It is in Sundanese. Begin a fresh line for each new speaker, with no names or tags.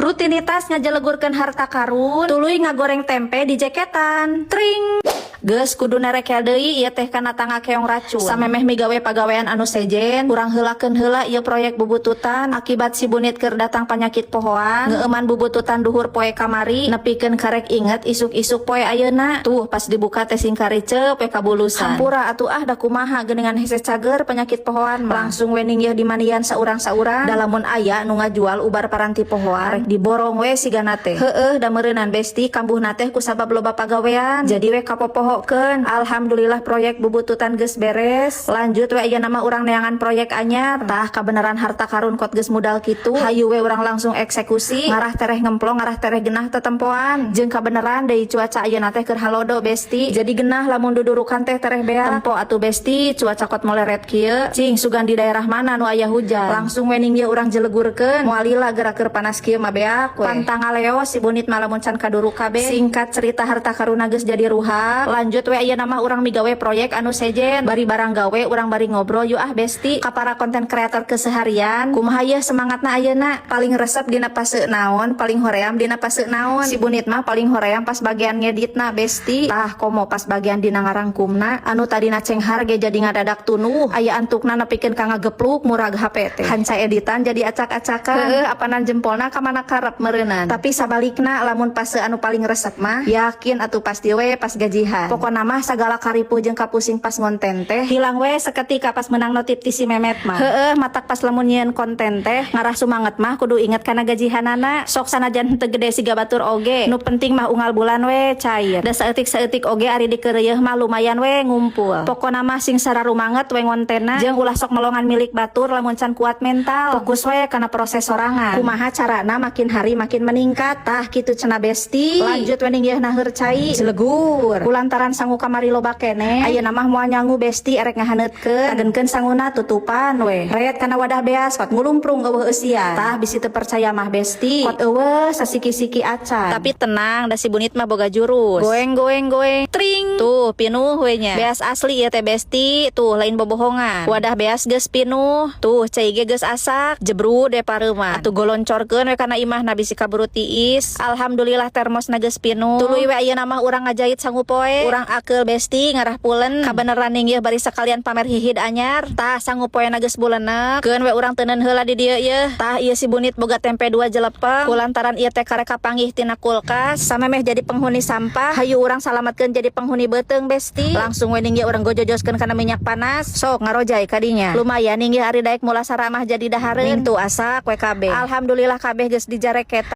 Rutinitas ngajelegurkeun harta karun, tuluy ngagoreng tempe di jeketan. Tring. Geus kudu nerekel deui ieu teh kana tangga keong racun. Samemeh migawe pagawean anu sejen, urang heulakeun heula ieu proyek bubututan akibat si Bunit keur datang panyakit pohoan, ngeueuman bubututan duhur poe kamari, nepikeun karek inget isuk-isuk poe ayeuna. Tuh, pas dibuka teh sing karicep we kabulusan. Hampura atuh ah, da kumaha geuningan, hese cager penyakit pohoan mah. Langsung we ningyeuh dimandian saurang-saurang. Da lamun aya nu ngajual ubar paranti pohoan, rek diborong we sigana teh. Heueuh, da meureunan, Besti, kambuhna teh kusabab loba pagawean. Jadi we kapopohokeun. Alhamdulillah, proyek bubututan geus beres. Lanjut we, ayeuna mah urang neangan proyek anyar. Tah, kabeneran harta karun kot geus mudal kitu. Hayu we urang langsung eksekusi. Ngarah tereh ngemplong, ngarah tereh genah tetempoan. Jeung kabeneran deui, cuaca ayeuna teh keur halodo, Besti. Jadi genah lamun dudurukan teh tereh beak. Tempo atuh, Besti, cuaca kot moleret kieu. Cing, sugan di daerah mana nu aya hujan. Langsung we ning ieu urang jelegurkeun. Moal lila geura keur panas kieu mah, beak we. Pantang ngaleo si Bunit mah lamun can kaduruk kabeh. Singkat cerita, harta karuna geus jadi ruhak. Lanjut we, ayeuna mah urang migawe proyek anu sejen. Bari barang gawe urang bari ngobrol yuk ah, Besti. Ka para konten kreator keseharian. Kumaha yeuh semangatna ayeuna? Paling resep dina fase naon? Paling hoream dina fase naon? Si Bunit mah paling hoream pas bagian ngeditna, Besti. Tah, komo pas bagian dina ngarangkumna, anu tadina cenghar ge jadi ngadadak tunuh. Aya antukna nepikeun ka ngagepluk murag HP teh. Hanca editan jadi acak-acakan. Heueuh, apanan jempolna ka mana karep meureunnan. Tapi sabalikna, lamun fase anu paling resep mah yakin atuh pasti we pas gajihan. Pokona mah sagala karipuh jeung kapusing pas ngonten teh hilang we seketika pas menang notif ti si Memet mah. Heueuh, matak pas lamun nyieun konten teh ngarah sumanget mah kudu inget kana gajihanana. Sok sanajan henteu gede siga batur oge, nu penting mah unggal bulan we cair. Da saeutik-saeutik oge ari dikeureuyeun mah lumayan we ngumpul. Pokona mah sing sararumanget we ngontenna, jeung ulah sok melongan milik batur lamun can kuat mental. Fokus we kana proses sorangan. Kumaha carana makin hari makin meningkat. Tah, kitu cenah, Besti. Lanjut we ning yeuh naheur cai. Jelegur. Kulantaran sangu kamari loba keneh, ayeuna mah moal nyangu, Besti, erek ngahaneutkeun. Tagenkeun sanguna tutupan we. Ret kana wadah beas kot ngulumprung euweuh eusian. Tah, bisi teu percaya mah, Besti. Kot euweuh sasiki-siki acan. Tapi tenang, da si Bunit mah boga jurus. Goeng goeng goeng. Tring. Tuh, pinuh we nya. Beas asli ya teh, Besti. Tuh, lain bobohongan. Wadah beas geus pinuh. Tuh, cai ge geus asak. Jebru de pareuman. Atuh goloncorkeun we kana imahna bisi kaburu tiis. Alhamdulillah, termosna geus pinuh. Tuluy we ayeuna mah urang ngajahit sangu poe. Urang akeul, Besti, ngarah pulen. Kabeneran ning yeuh bari sekalian pamer hihid anyar. Tah, sangu poe na geus bulenek. Keun we urang teuneun heula di dieu yeuh. Tah, ieu si Bunit boga tempe dua jelepeng. Kulantaran ieu teh karek kapanggih tina kulkas, samemeh jadi penghuni sampah, hayu urang salametkeun jadi penghuni beuteung, Besti. Langsung we ning ieu urang gojojoskeun kana minyak panas. Sok ngarojai kadinya. Lumayan ning ieu ari daek mulasara mah jadi dahareun. Ning tuh asak we kabeh. Alhamdulillah, kabeh geus dijareketa.